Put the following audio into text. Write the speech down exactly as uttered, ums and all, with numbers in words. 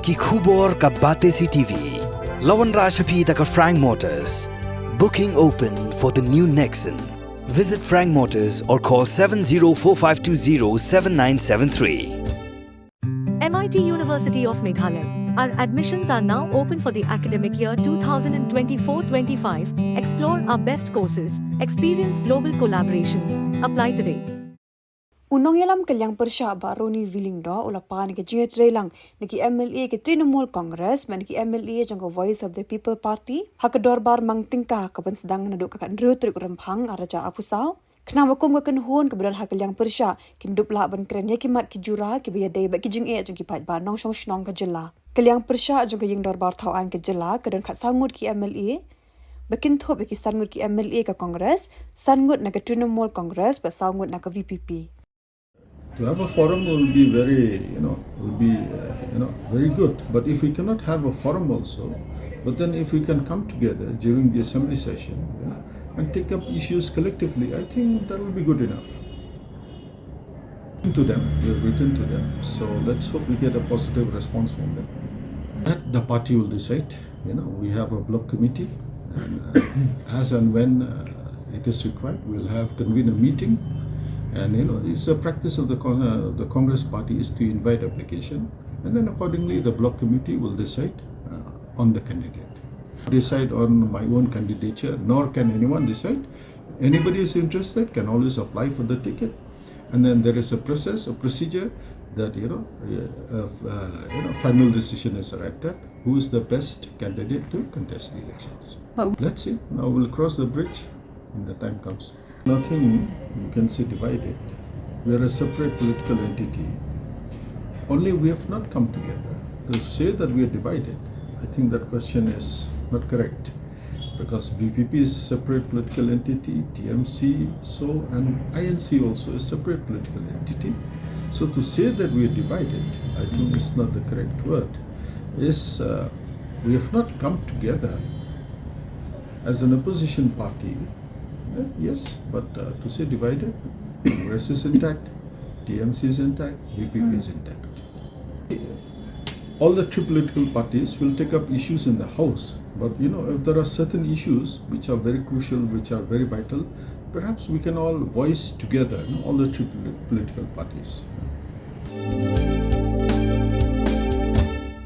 Ki khubor ka Batesi T V. La wanrah sha phi da ka Frank Motors. Booking open for the new Nexon. Visit Frank Motors or call seven zero four five two zero seven nine seven three. M I T University of Meghalaya. Our admissions are now open for the academic year twenty twenty-four twenty-five. Explore our best courses, experience global collaborations. Apply today. U nongïalam ka liang pyrshah Bah Ronnie V Lyngdoh u la pan ka jingïatreilang na ki M L A ka Trinamool Congress bad na ki M L A jong ka Voice of the People Party ha ka dorbar mang tyngka ka ban sdang naduh ka khathynriew tarik u Rymphang arhajar arphew saw. Khnang ba kum ka kynhun kaba don ha ka liang pyrshah kin dup lah ban kren ïa ki mat ki jura kiba ïadei bad ki jingeh jong ki paidbah nongshong shnong ka jylla. Ka liang pyrshah jong ka ïing dorbar thaw aiñ ka jylla ka don khatsaw ngut ki M L A ba kynthup ïa ki san ngut ki M L A ka Congress, san ngut na ka Trinamool Congress bad saw ngut na ka V P P. To have a forum will be very, you know, will be, uh, you know, very good. But if we cannot have a forum also, but then if we can come together during the assembly session, you know, and take up issues collectively, I think that will be good enough. To them, we have written to them. So let's hope we get a positive response from them. That the party will decide. You know, we have a block committee, and, uh, as and when, uh, it is required, we'll have convene a meeting. And, you know, it's a practice of the Con- uh, the Congress party is to invite application, and then accordingly the block committee will decide, uh, on the candidate. Decide on my own candidature, nor can anyone decide. Anybody who's interested can always apply for the ticket. And then there is a process, a procedure that, you know, uh, uh, you know, final decision is arrived at who is the best candidate to contest the elections. But let's see. Now we'll cross the bridge when the time comes. Nothing you can say divided. We are a separate political entity. Only we have not come together. To say that we are divided, I think that question is not correct. Because V P P is a separate political entity, T M C so, and I N C also is separate political entity. So to say that we are divided, I think is not the correct word. Is, uh, we have not come together as an opposition party. Uh, yes, but, uh, to say divided, Congress is intact, T M C is intact, V P P is intact. All the three political parties will take up issues in the House. But, you know, if there are certain issues which are very crucial, which are very vital, perhaps we can all voice together, you know, all the three polit- political parties.